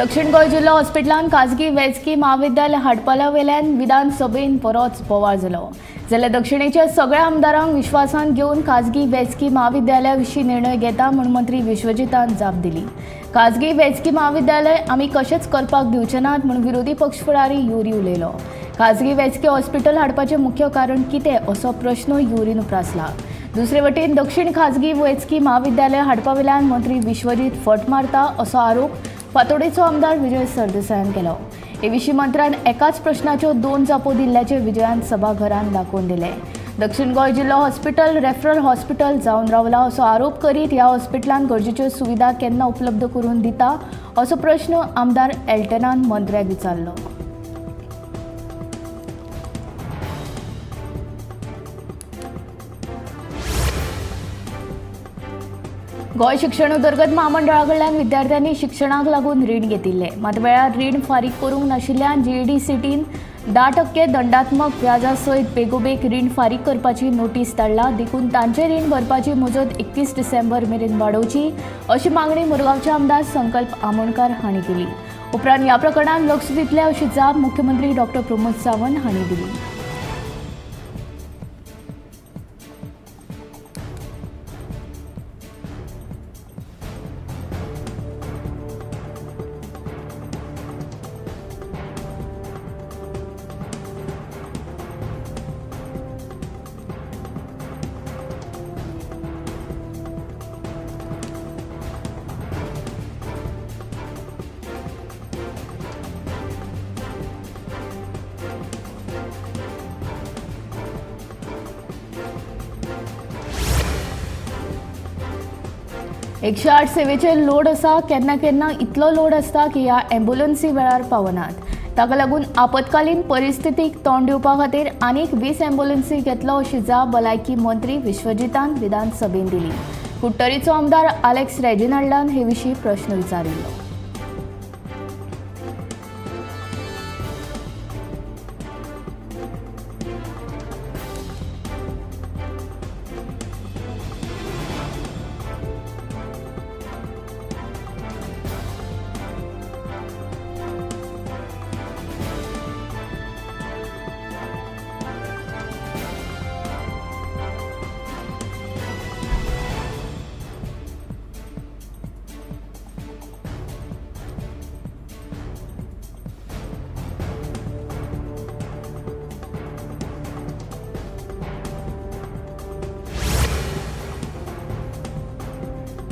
दक्षिण गोंय जिल्लो हॉस्पिटलान खाजगी वैजकी म्हाविद्यालय हाडपाला वेल्यान विधानसभेन बरोच बोवाळ जालो. जाल्यार दक्षिणेच्या सगळ्या आमदारांक विश्वासान घेवन खाजगी वैजकी म्हाविद्यालया विशीं निर्णय घेता म्हूण मंत्री विश्वजीतान जाप दिली. खाजगी वैजकी म्हाविद्यालय आमी कशेंच करपाक दिवचे नात म्हूण विरोधी पक्ष फुडारी युरी उलयलो. खाजगी वैजकी हॉस्पिटल हाडपाचें मुख्य कारण कितें असो प्रश्न युरीन उप्रासला. दुसरे वटेन दक्षिण खाजगी वैजकी म्हाविद्यालय हाडपा वेल्यान मंत्री विश्वजीत फट मारता असो आरोप फातोडेचो आमदार विजय सरदेसायान केलो. हे विशीं मंत्र्यान एकाच प्रश्नाच्यो 2 जापो दिल्ल्याचें विजयान सभाघरान दाखोवन दिलें. दक्षिण गोंय जिल्लो हॉस्पिटल रेफरल हॉस्पिटल जावन रावला असो आरोप करीत ह्या हॉस्पिटलान गरजेच्यो सुविधा केन्ना उपलब्ध करून दिता असो प्रश्न आमदार एल्टनान मंत्र्याक विचारलो. गोंय शिक्षण उदरगत म्हामंडळा कडल्यान विद्यार्थ्यांनी शिक्षणाक लागून रीण घेतिल्लें. मात वेळार रीण फारीक करूंक नाशिल्ल्यान जीईडीसीटीन 10% दंडात्मक व्याजा सयत बेगोबेग रीण फारीक करपाची नोटीस धाडला. देखून तांचें रीण भरपाची मुजत 31 डिसेंबर मेरेन वाडोवची अशी मागणी मुरगांवचे आमदार संकल्प आमोणकार हांणी केली. उपरांत ह्या प्रकरणांत लक्ष दितले अशी जाप मुख्यमंत्री डॉ प्रमोद सावंत हांणी दिली. एकशे 8 सेवेचेर लोड आसा. केन्ना केन्ना इतलो लोड आसता की ह्या एम्बुलन्सी वेळार पावनात. ताका लागून आपत्कालीन परिस्थितीक तोंड दिवपा खातीर आनीक 20 एम्बुलन्सी घेतलो अशी जाप भलायकी मंत्री विश्वजीतान विधानसभेन दिली. कुडटरीचो आमदार आलेक्स रेजिनाल्डान हे विशीं प्रश्न विचारिल्लो.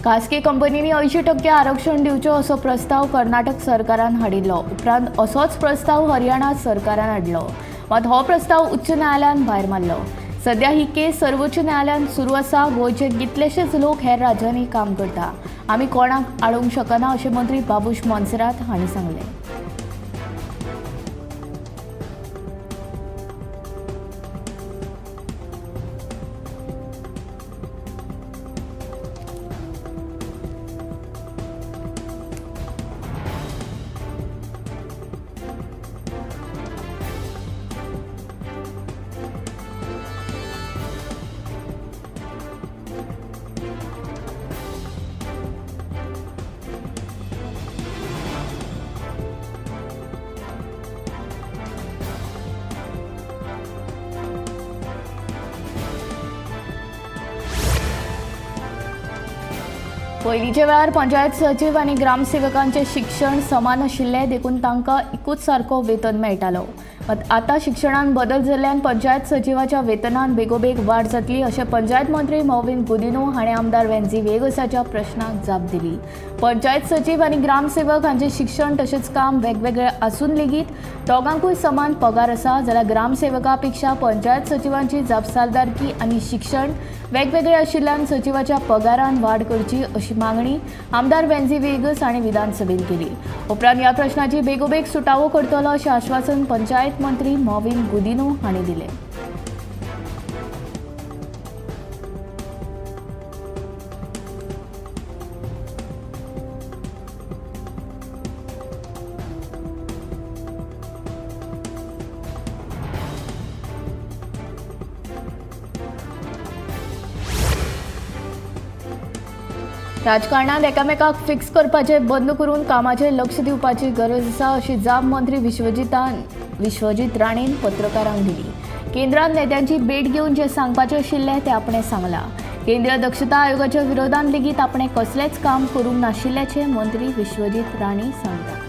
खासगी कंपनींनी 80% आरक्षण दिवचें असो प्रस्ताव कर्नाटक सरकारान हाडिल्लो. उपरांत असोच प्रस्ताव हरियाणा सरकारान हाडलो. मात हो प्रस्ताव उच्च न्यायालयान भायर मारलो. सध्या ही केस सर्वोच्च न्यायालयान सुरू आसा. गोंयचे कितलेशेच लोक हेर राज्यांनी काम करता. आमी कोणाक आडोवंक शकना अशें मंत्री बाबूश मोन्सेरात हांणी सांगलें. पयलींच्या वेळार पंचायत सचीव आनी ग्रामसेवकांचें शिक्षण समान आशिल्लें देखून तांकां एकूच सारको वेतन मेळटालो. मात आतां शिक्षणान बदल जाल्ल्यान पंचायत सचिवाच्या वेतनान बेगोबेग वाड जातली अशें पंचायत मंत्री मॉविन गुदिन्हो हाणें आमदार वेन्झी व्हिएगसाच्या प्रश्नाक जाप दिली. पंचायत सचीव आनी ग्रामसेवक हांचें शिक्षण तशेंच काम वेगवेगळें आसून लेगीत दोगांकूय समान पगार आसा. जाल्यार ग्रामसेवका पेक्षा पंचायत सचिवांची जापसालदारकी आनी शिक्षण वेगवेगळे आशिल्ल्यान सचिवाच्या पगारान वाड करची अशी मागणी आमदार वेन्झी व्हिएगस हांणी विधानसभेन केली. उपरांत ह्या प्रश्नाची बेगोबेग सुटावो करतलो अशें आश्वासन पंचायत मंत्री मॉविन गुदिन्हो हांणी दिलें. राजकारणात एकामेकाक फिक्स करपाचे बंद करून कामाचेर लक्ष दिवपाची गरज आसा अशी जाप मंत्री विश्वजीत राणेन पत्रकारांक दिली. केंद्रान नेत्यांची भेट घेवन जे सांगपाचें आशिल्लें तें आपणें सांगलां. केंद्रीय दक्षता आयोगाच्या विरोधान लेगीत आपणें कसलेंच काम करूंक नाशिल्ल्याचें मंत्री विश्वजीत राणे सांगतात.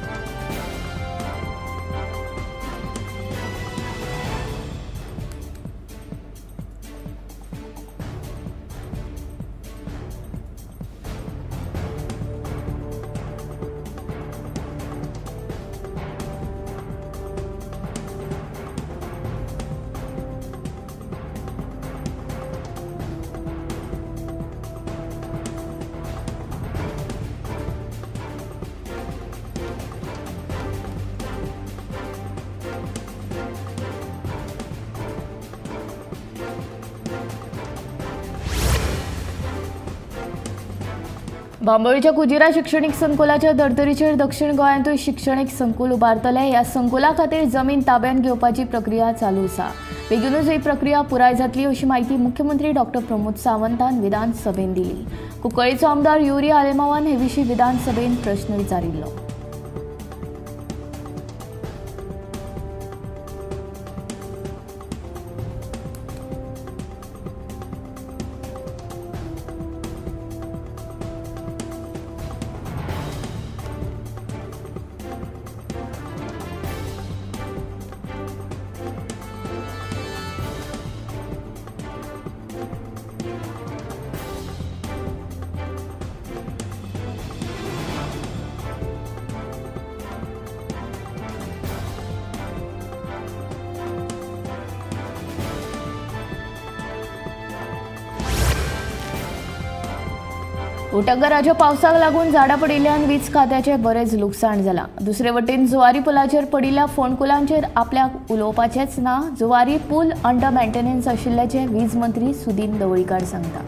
बांबोळीच्या कुजिरा शिक्षणीक संकुलाच्या धर्तरीचेर दक्षिण गोंयांतूय शिक्षणीक संकुल उबारतले. ह्या संकुला खातीर जमीन ताब्यांत घेवपाची प्रक्रिया चालू आसा. बेगीनूच ही प्रक्रिया पुराय जातली अशी म्हायती मुख्यमंत्री डॉक्टर प्रमोद सावंतान विधानसभेन दिली. कुंकळीचो आमदार युरी आलेमावान हे विशीं विधानसभेन प्रश्न विचारिल्लो. उटंगराच्या पावसाक लागून झाडां पडिल्ल्यान वीज खात्याचें बरेंच लुकसाण जालां. दुसरे वटेन जुवारी पुलाचेर पडिल्ल्या फोंडकुलांचेर आपल्याक उलोवपाचेंच ना. जुवारी पूल अंडर मेंटेनन्स आशिल्ल्याचें वीज मंत्री सुदीन ढवळीकार सांगता.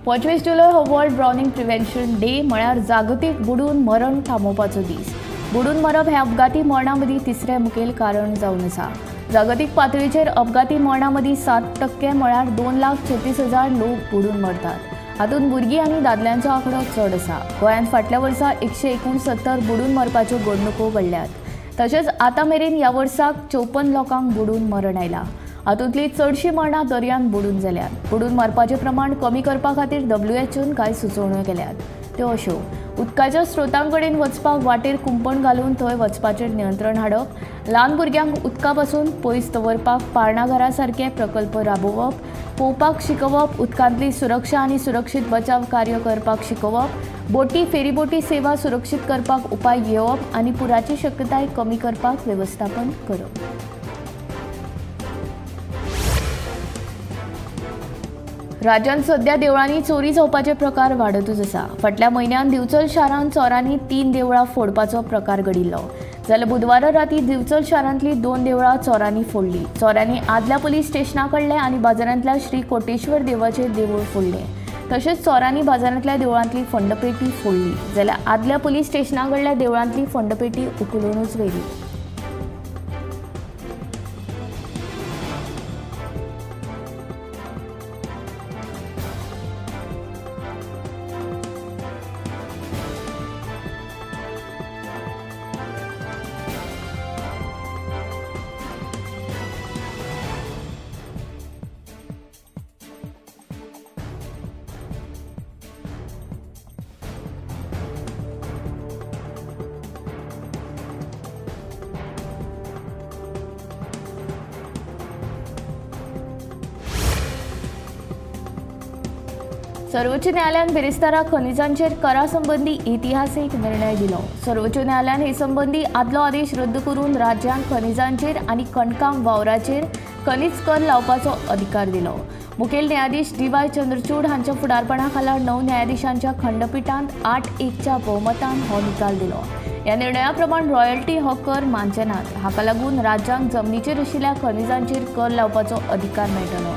पंचवीस जुलय हो वर्ल्ड ड्रावनिंग प्रिव्हेन्शन डे म्हळ्यार जागतीक बुडून मरण थांबोवपाचो दीस. बुडून मरप हें अपघाती मरणा मदीं तिसरें मुखेल कारण जावन आसा. जागतीक पातळीचेर अपघाती मरणा मदीं 7% म्हळ्यार 2,36,000 लोक बुडून मरतात. हातूंत भुरगीं आनी दादल्यांचो आंकडो चड आसा. गोंयांत फाटल्या वर्सा 169 बुडून मरपाच्यो घडणुको घडल्यात. तशेंच आतां मेरेन ह्या वर्साक 54 लोकांक बुडून मरण आयलां. हातूंतली चडशीं मरणां दर्यांत बुडून जाल्यात. बुडून मरपाचें प्रमाण कमी करपा खातीर WHO कांय सुचोवण्यो केल्यात. त्यो अश्यो: उदकाच्या स्रोतां कडेन वचपाक वाटेर कुंपण घालून थंय वचपाचेर नियंत्रण हाडप, ल्हान भुरग्यांक उदका पसून पयस दवरपाक पाळणाघरा सारके प्रकल्प राबोवप, पोवपाक शिकोवप, उदकांतली सुरक्षा आनी सुरक्षीत बचाव कार्य करपाक शिकोवप, बोटी फेरीबोटी सेवा सुरक्षीत करपाक उपाय घेवप आनी पुराची शक्यताय कमी करपाक वेवस्थापन करप. राज्यांत सध्या देवळांनी चोरी जावपाचे प्रकार वाडतूच आसा. फाटल्या म्हयन्यांत दिवचल शारांत चोरांनी 3 देवळां फोडपाचो प्रकार घडिल्लो. जाल्यार बुधवारा राती दिवचल शारांतली 2 देवळां चोरांनी फोडली. चोरांनी आदल्या पुलीस स्टेशना कडले आनी बाजारांतल्या श्री कोटेश्वर देवाचें देवूळ फोडलें. तशेंच चोरांनी बाजारांतल्या देवळांतली फंडपेटी फोडली. जाल्यार आदल्या पुलीस स्टेशना कडल्या देवळांतली फंडपेटी उखलूनच व्हेली. सर्वोच्च न्यायालयान बिरेस्तारा खनिजांचेर करा संबंदी इतिहासीक निर्णय दिलो. सर्वोच्च न्यायालयान हे संबंदी आदलो आदेश रद्द करून राज्यांक खनिजांचेर आनी खणकाम वावराचेर खनीज कर लावपाचो अधिकार दिलो. मुखेल न्यायाधीश डी.वाय. चंद्रचूड हांच्या फुडारपणा खाला 9 न्यायाधीशांच्या खंडपीठान 8-1च्या भोवमतान हो निकाल दिलो. ह्या निर्णया प्रमाण रॉयल्टी हो कर मानचे नात. हाका लागून राज्यांक जमनीचेर आशिल्ल्या खनिजांचेर कर लावपाचो अधिकार मेळटलो.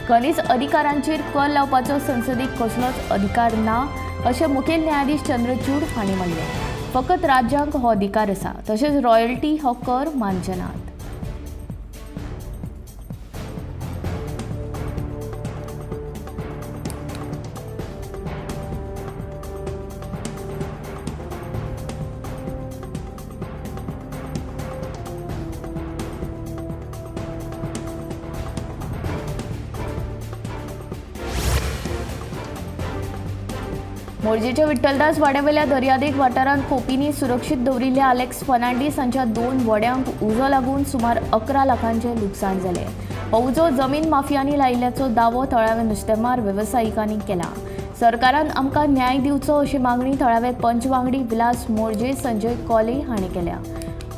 खनीज अधिकारांचेर कर लावपाचो संसदेक कसलोच अधिकार ना अशें मुखेल न्यायाधीश चंद्रचूड हांणी म्हणलें. फकत राज्यांक हो अधिकार आसा. तशेंच रॉयल्टी हो कर मानचे नात. मोरजेच्या विठ्ठलदास वाड्यावेल्या दर्यादेग वाठारांत खोपींनी सुरक्षीत दवरिल्ल्या आलेक्स फर्नांडीस हांच्या 2 व्हड्यांक उजो लागून सुमार 11 लाखांचें लुकसाण जालें. हो उजो जमीन माफियांनी लायिल्ल्याचो दावो थळाव्या नुस्तेमार वेवसायिकांनी केला. सरकारान आमकां न्याय दिवचो अशी मागणी थळावे पंच वांगडी विलास मोरजे, संजय कोले हांणी केल्या.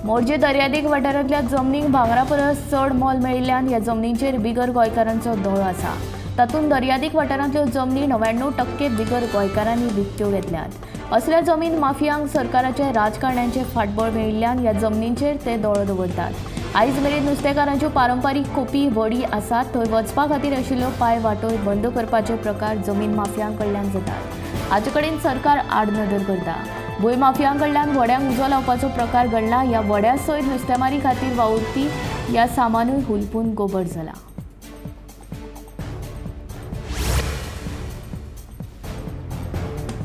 मोरजे दर्यादेग वाठारांतल्या जमनीक भांगरा परस चड मोल मेळिल्ल्यान ह्या जमनींचेर बिगर गोंयकारांचो दोळो आसा. तातूंत दर्यादेग वाठारांतल्यो जमनी 99% बिगर गोंयकारांनी विकत्यो घेतल्यात. असल्या जमीन माफियांक सरकाराचे राजकारण्यांचे फाटबळ मेळिल्ल्यान ह्या जमनींचेर ते दोळो दवरतात. आयज मेरेन नुस्तेकारांच्यो पारंपारीक खोपी व्हडी आसात थंय वचपा खातीर आशिल्ल्यो पांय वाटोय बंद करपाचे प्रकार जमीन माफियां कडल्यान जातात. हाचे कडेन सरकार आडनदर करता. भूंय माफियां कडल्यान व्हड्यांक उजो लावपाचो प्रकार घडला. ह्या व्हड्या सयत नुस्तेमारी खातीर वावुरपी ह्या सामानूय हुलपून गोबर जाला.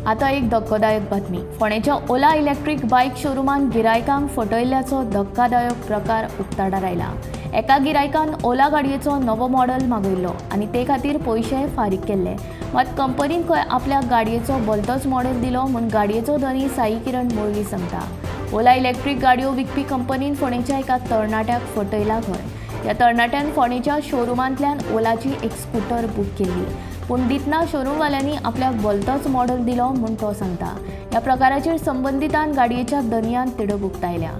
आता एक धक्कोदायक बातमी. फोंडेच्या ओला इलेक्ट्रीक बायक शोरुमान गिरायकांक फटयल्ल्याचो धक्कादायक प्रकार उक्ताडार आयला. एका गिरायकान ओला गाडयेचो नवो मॉडल मागयल्लो आनी ते खातीर पयशे फारीक केल्ले. मात कंपनीन खंय आपल्या गाडयेचो भलतोच मॉडल दिलो म्हूण गाडयेचो धनी साई किरण मोळवी सांगता. ओला इलेक्ट्रीक गाडयो विकपी कंपनीन फोंडेच्या एका तरणाट्याक फटयला खंय. ह्या तरणाट्यान फोंडेच्या शोरुमांतल्यान ओलाची एक स्कूटर बूक केल्ली, पूण दितना शोरूमवाल्यांनी आपल्याक भलतोच मॉडल दिलो म्हूण तो सांगता. ह्या प्रकाराचेर संबंदितान गाडयेच्या धनयान तिडक उक्तायल्या.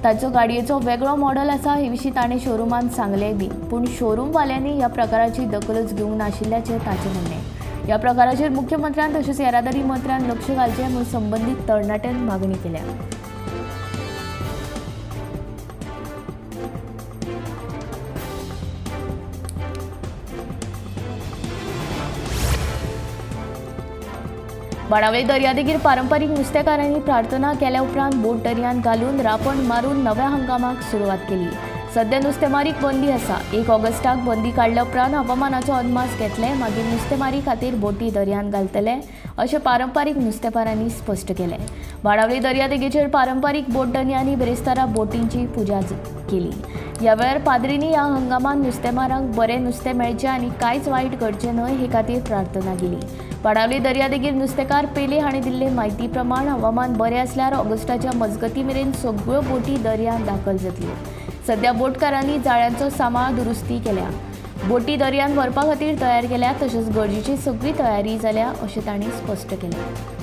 ताचो गाडयेचो वेगळो मॉडल आसा हे विशीं ताणें शोरुमान सांगलें बी, पूण शोरूमवाल्यांनी ह्या प्रकाराची दखलच घेवंक नाशिल्ल्याचें ताचें म्हणणें. ह्या प्रकाराचेर मुख्यमंत्र्यान तशेंच येरादारी मंत्र्यान लक्ष घालचें म्हूण संबंदीत तरणाट्यान मागणी केल्या. बाणावली दर्यादेगेर पारंपारीक नुस्तेकारांनी प्रार्थना केल्या उपरांत बोट दर्यांत घालून रापण मारून नव्या हंगामाक सुरवात केली. सध्या नुस्तेमारीक बंदी आसा. 1 ऑगस्टाक बंदी काडल्या उपरांत हवामानाचो अदमास घेतले, मागीर नुस्तेमारी खातीर बोटी दर्यांत घालतले अशें पारंपारीक नुस्तेकारांनी स्पश्ट केलें. बाणावली दर्यादेगेचेर पारंपारीक बोट धनयांनी बिरेस्तारा बोटींची पुजा केली. ह्या वेळार पाद्रींनी ह्या हंगामांत नुस्तेमारांक बरें नुस्तें मेळचें आनी कांयच वायट घडचें न्हय हे खातीर प्रार्थना केली. बाणावली दर्यादेगेर नुस्तेकार पेले हांणी दिल्ले म्हायती प्रमाण हवामान बरें आसल्यार ऑगस्टाच्या मजगती मेरेन सगळ्यो बोटी दर्यांत दाखल जातल्यो. सध्या बोटकारांनी जाळ्यांचो सांबाळ दुरुस्ती केल्या, बोटी दर्यांत व्हरपा खातीर तयार केल्या, तशेंच गरजेची सगळी तयारी जाल्या अशें तांणी स्पश्ट केलें.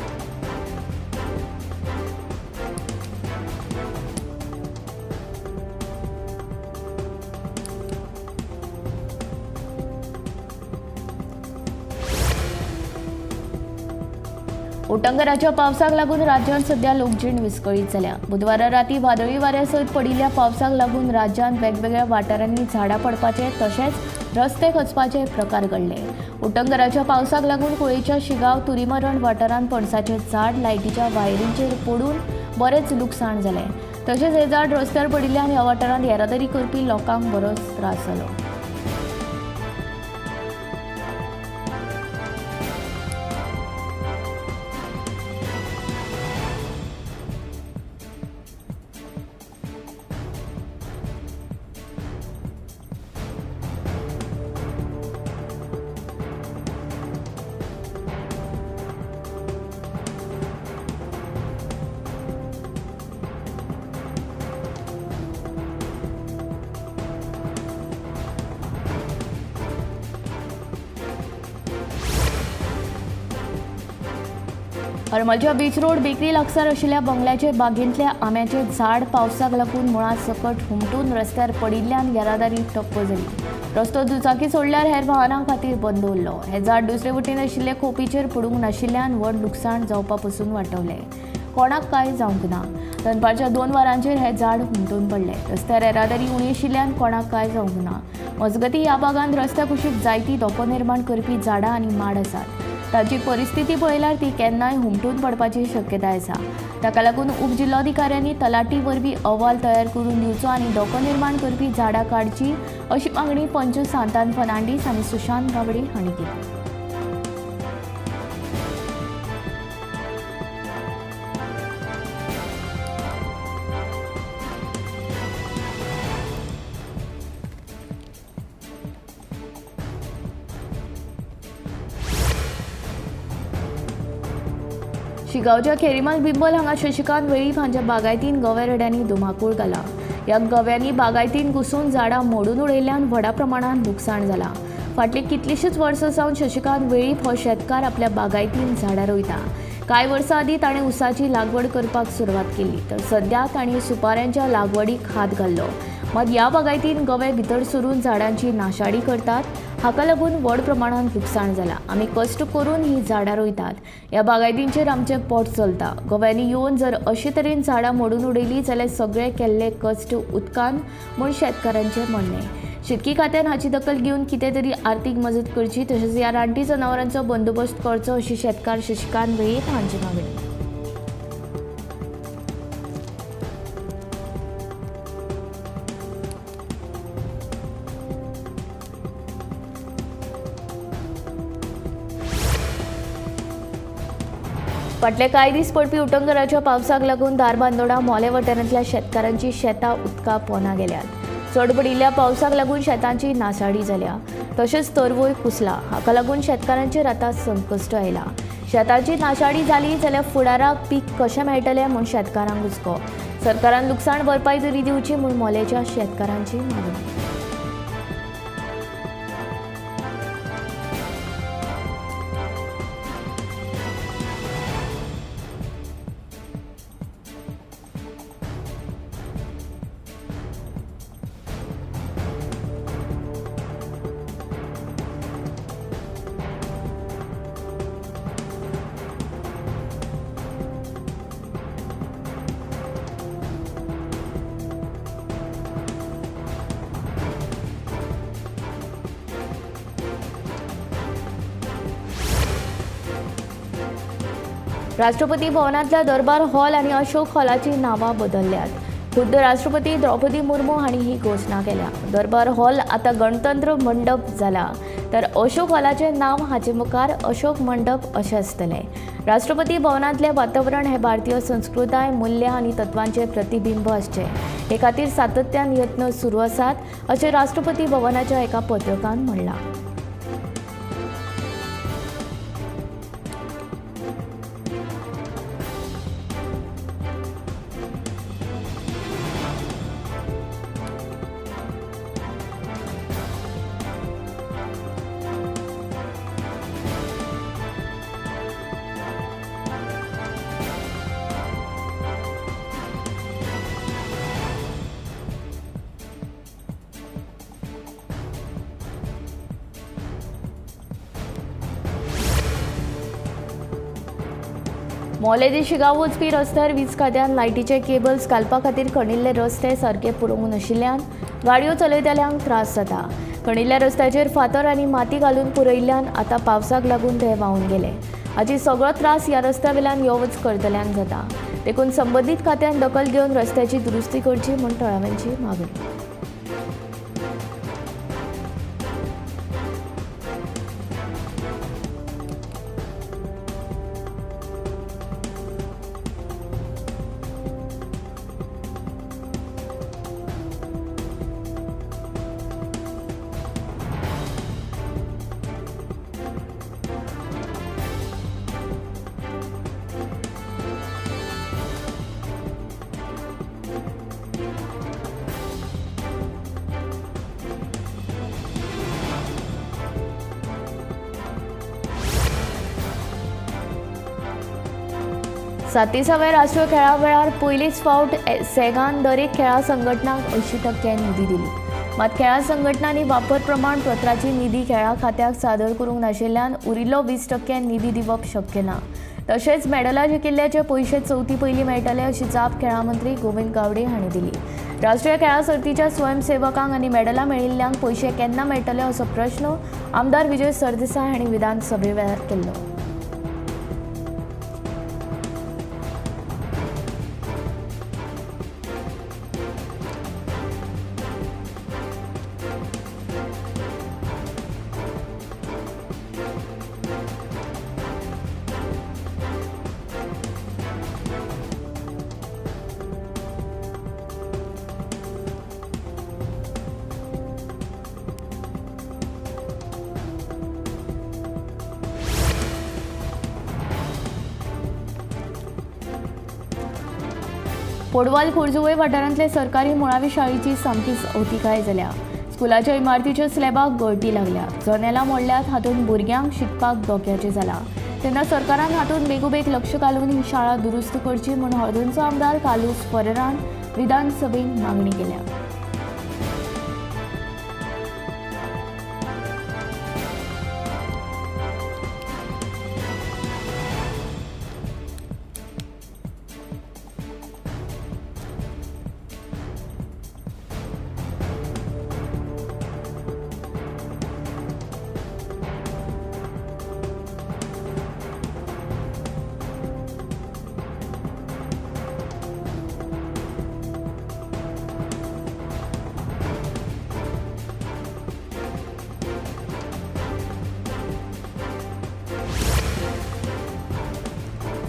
उटंगराच्या पावसाक लागून राज्यांत सध्या लोकजीण विस्कळीत जाल्या. बुधवारा राती वादळी वाऱ्या सयत पडिल्ल्या पावसाक लागून राज्यांत वेगवेगळ्या वाठारांनी झाडां पडपाचे तशेंच रस्ते खचपाचे प्रकार घडले. उटंगराच्या पावसाक लागून कुळेच्या शिगांव तुरीमरण वाठारांत पणसाचें झाड लायटीच्या वायरींचेर पडून बरेंच लुकसाण जालें. तशेंच हें झाड रस्त्यार पडिल्ल्यान ह्या वाठारांत येरादारी करपी लोकांक बरोच त्रास जालो. हरमलच्या बीच रोड बेकरी लागसार आशिल्ल्या बंगल्याचे बागेंतल्या आंब्याचें झाड पावसाक लागून मुळां सकट हुमटून रस्त्यार पडिल्ल्यान येरादारी ठप्प जाली. रस्तो दुचाकी सोडल्यार हेर वाहनां खातीर बंद उरलो. हें झाड दुसरे वटेन आशिल्ले खोपीचेर पडूंक नाशिल्ल्यान व्हड लुकसाण जावपा पसून वाटवलें. कोणाक कांय जावंक ना. दनपारच्या 2 वरांचेर हें झाड हुमटून पडलें. रस्त्यार येरादारी उणी आशिल्ल्यान कोणाक कांय जावंक ना. मजगतीं ह्या भागांत रस्त्या कुशीक जायती धोको निर्माण करपी झाडां आनी माड आसात. ताची परिस्थिती पळयल्यार ती केन्नाय हुमटून पडपाची शक्यताय आसा. ताका लागून उपजिल्लोधिकाऱ्यांनी तलाठी वरवीं अहवाल तयार करून दिवचो आनी धोको निर्माण करपी झाडां काडची अशी मागणी पंच सांतान फर्नांडीस आनी सुशांत गावडे हांणी केली. शिगांवच्या खेरीमाल बिंबल हांगा शशिकांत वेळीप हांच्या बागायतीन गवे रेड्यांनी धुमाकूळ घाला. ह्या गव्यांनी बागायतीन घुसून झाडां मोडून उडयल्ल्यान व्हडा प्रमाणांत लुकसाण जालां. फाटलीं कितलींशींच वर्सां सावन शशिकांत वेळीप हो शेतकार आपल्या बागायतीन झाडां रोयता. कांय वर्सां आदीं ताणें ऊसाची लागवड करपाक सुरवात केली, तर सद्या ताणें सुपाऱ्यांच्या लागवडीक हात घाल्लो. मात ह्या बागायतीन गवे भितर सरून झाडांची नाशाडी करतात. हाका लागून व्हड प्रमाणांत लुकसाण जालां. आमी कश्ट करून ही झाडां रोयतात. ह्या बागायतींचेर आमचें पोट चलता. गव्यांनी येवन जर अशे तरेन झाडां मोडून उडयलीं जाल्यार सगळे केल्ले कश्ट उदकान म्हूण शेतकारांचें म्हणणें. शेतकी खात्यान हाची दखल घेवन कितें तरी आर्थीक मजत करची, तशेंच ह्या रानटी जनावरांचो बंदोबस्त करचो अशी शेतकार शशिकांत वेळीप हांची मागणी. फाटले कांय दीस पडपी उटंगराच्या पावसाक लागून धारबांदोडा मोले वाठारांतल्या शेतकारांची शेतां उदका पोना गेल्यात. चड पडिल्ल्या पावसाक लागून शेतांची नासाडी जाल्या, तशेंच तरवय कुसला. हाका लागून शेतकारांचेर आतां संकश्ट आयला. शेतांची नाशाडी जाली जाल्यार फुडाराक पीक कशें मेळटलें म्हूण शेतकारांक हुस्को. सरकारान लुकसाण भरपाय तरी दिवची म्हूण मोलेच्या शेतकारांची मागणी. राष्ट्रपती भवनांतल्या दरबार हॉल आनी अशोक हॉलाची नांवां बदलल्यात. खुद्द राष्ट्रपती द्रौपदी मुर्मू हांणी ही घोशणा केल्या. दरबार हॉल आतां गणतंत्र मंडप जाला, तर अशोक हॉलाचें नांव हाचे मुखार अशोक मंडप अशें आसतलें. राष्ट्रपती भवनांतलें वातावरण हें भारतीय संस्कृताय, मुल्यां आनी तत्वांचें प्रतिबिंब आसचें हे खातीर सातत्यान यत्न सुरू आसात अशें राष्ट्रपती भवनाच्या एका पत्रकान म्हणलां. मोलें ते शिगांव वचपी रस्त्यार वीज खात्यान लायटीचे केबल्स घालपा खातीर खणिल्ले रस्ते सारके पुरोवंक नाशिल्ल्यान गाडयो चलयतल्यांक त्रास जाता. खणिल्ल्या रस्त्याचेर फातर आनी माती घालून पुरयिल्ल्यान आतां पावसाक लागून ते व्हांवन गेले. हाची सगळो त्रास ह्या रस्त्या वयल्यान यो वच करतल्यांक जाता. देखून संबंदीत खात्यान दखल घेवन रस्त्याची दुरुस्ती करची म्हूण थळाव्यांची मागणी. 37व्या राष्ट्रीय खेळा वेळार पयलीच फावट सेगान दरेक खेळा संघटनांक 80% निधी दिली। मात खेळा संघटनांनी वापर प्रमाणपत्राची निधी खेळा खात्याक सादर करूंक नाशिल्ल्यान उरिल्लो 20% निधी दिवप शक्य ना। तशेंच मेडलां जिखिल्ल्याचे पयशे चवथी पयलीं मेळटले अशी जाप खेळा मंत्री गोविंद गावडे हांणी दिली। राष्ट्रीय खेळा सर्तीच्या स्वयंसेवकांक आनी मेडलां मेळिल्ल्यांक पयशे केन्ना मेळटले असो प्रश्न आमदार विजय सरदेसाय हांणी विधानसभे वेळार केल्लो। पोडवाल खोर्जुवे वाठारांतले सरकारी मुळावी शाळेची सामकीच अवतिकाय जाल्या। स्कुलाच्या इमारतीच्या स्लॅबाक गळटी लागल्या, जनेलां मोडल्यात, हातूंत भुरग्यांक शिकपाक धोक्याचें जालां। तेन्ना सरकारान हातूंत बेगोबेग लक्ष घालून ही शाळा दुरुस्त करची म्हूण हळदणचो आमदार कार्लुस फेरेरान विधानसभेंत मागणी केल्या।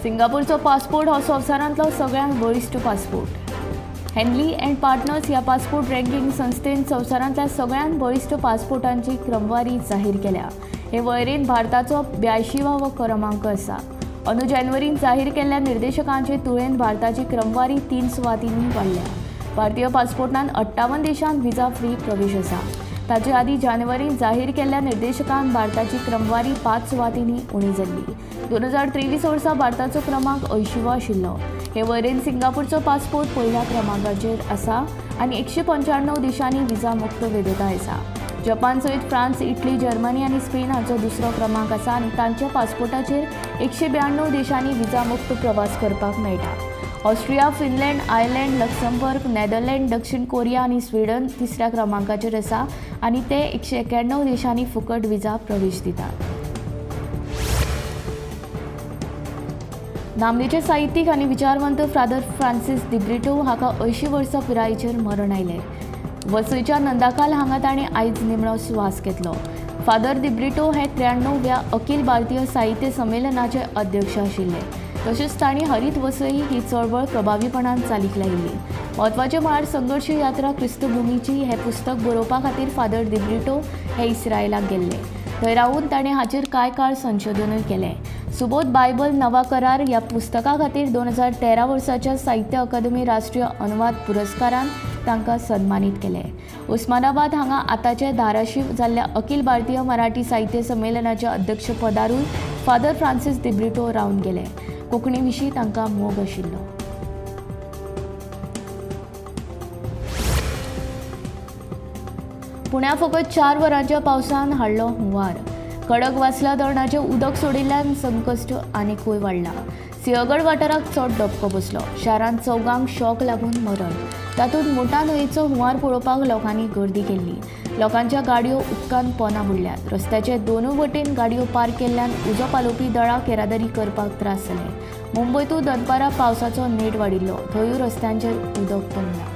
सिंगापूरचो पासपोर्ट हो संवसारांतलो सगळ्यांत बळिश्ट पासपोर्ट। हेनली अँड पार्टनर्स ह्या पासपोर्ट रँकिंग संस्थेन संवसारांतल्या सगळ्यांत बळिश्ट पासपोर्टांची क्रमवारी जाहीर केल्या। हे वळेरेंत भारताचो 82वो क्रमांक आसा। अंदू जानेवारींत जाहीर केल्ल्या निर्देशकांचे तुळेन भारताची क्रमवारी 3 सुवातींनी वाडल्या। भारतीय पासपोर्टान 58 देशांत व्हिसा फ्री प्रवेश आसा। ताचे आदीं जानेवारींत जाहीर केल्ल्या निर्देशकान भारताची क्रमवारी 5 सुवातींनी उणी जाल्ली। 2023 वर्सा भारताचो क्रमांक 80वो आशिल्लो। हे वळेरेंत सिंगापूरचो पासपोर्ट पयल्या क्रमांकाचेर आसा आनी 195 देशांनी व्हिसा मुक्त वैधताय आसा। जपान सयत फ्रांस, इटली, जर्मनी आनी स्पेन हांचो दुसरो क्रमांक आसा आनी तांच्या पासपोर्टाचेर 192 देशांनी व्हिसा मुक्त प्रवास करपाक मेळटा। Austria, Finland, Ireland, Luxembourg, Netherland, दक्षिण कोरिया आनी स्वीडन तिसऱ्या क्रमांकाचेर आसा आनी ते 191 देशांनी फुकट व्हिसा प्रवेश दितात। नामनेचे साहित्यीक आनी विचारवंत फादर फ्रांसीस दिब्रिटो हाका 80 वर्सां पिरायेचेर मरण आयलें। वसईच्या नंदाकाल हांगा ताणें आयज निमणो स्वास घेतलो। फादर दिब्रिटो हे 93व्या अखिल भारतीय साहित्य संमेलनाचे अध्यक्ष आशिल्ले। तशेंच तांणी हरीत वसई ही चळवळ प्रभावीपणान चालीक लायिल्ली। म्हत्वाचें म्हळ्यार संघर्श यात्रा क्रिस्तभुमीची हें पुस्तक बरोवपा खातीर फादर दिब्रिटो हे इस्रायलाक गेल्ले। थंय रावून ताणें हाचेर कांय काळ संशोधनूय केलें। सुबोध बायबल नवा करार ह्या पुस्तका खातीर 2013 वर्साच्या साहित्य अकादमी राष्ट्रीय अनुवाद पुरस्कारान तांकां सन्मानीत केले। उस्मानाबाद हांगा आतांचे धाराशिव जाल्ल्या अखिल भारतीय मराठी साहित्य संमेलनाच्या अध्यक्षपदारूय फादर फ्रांसीस दिब्रिटो रावन गेले। कोंकणी विशीं तांकां मोग आशिल्लो। पुण्या फकत 4 वरांच्या पावसान हाडलो हुंवार। कडक वासला धरणाचें उदक सोडिल्ल्यान संकश्ट आनीकूय वाडलां। सिंहगड वाठाराक चड धपको बसलो। शारांत 4 शॉक लागून मरण। तातूंत मोठा न्हंयेचो हुंवार पळोवपाक लोकांनी गर्दी केल्ली। लोकांच्या गाडयो उदकान पोना बुडल्यात। रस्त्याचे दोनूय वटेन गाडयो पार्क केल्ल्यान उजो पालोवपी दळाक येरादारी करपाक त्रास जाले। मुंबयतूय दनपारां पावसाचो नेट वाडिल्लो। थंयूय रस्त्यांचेर उदक तुंबलां।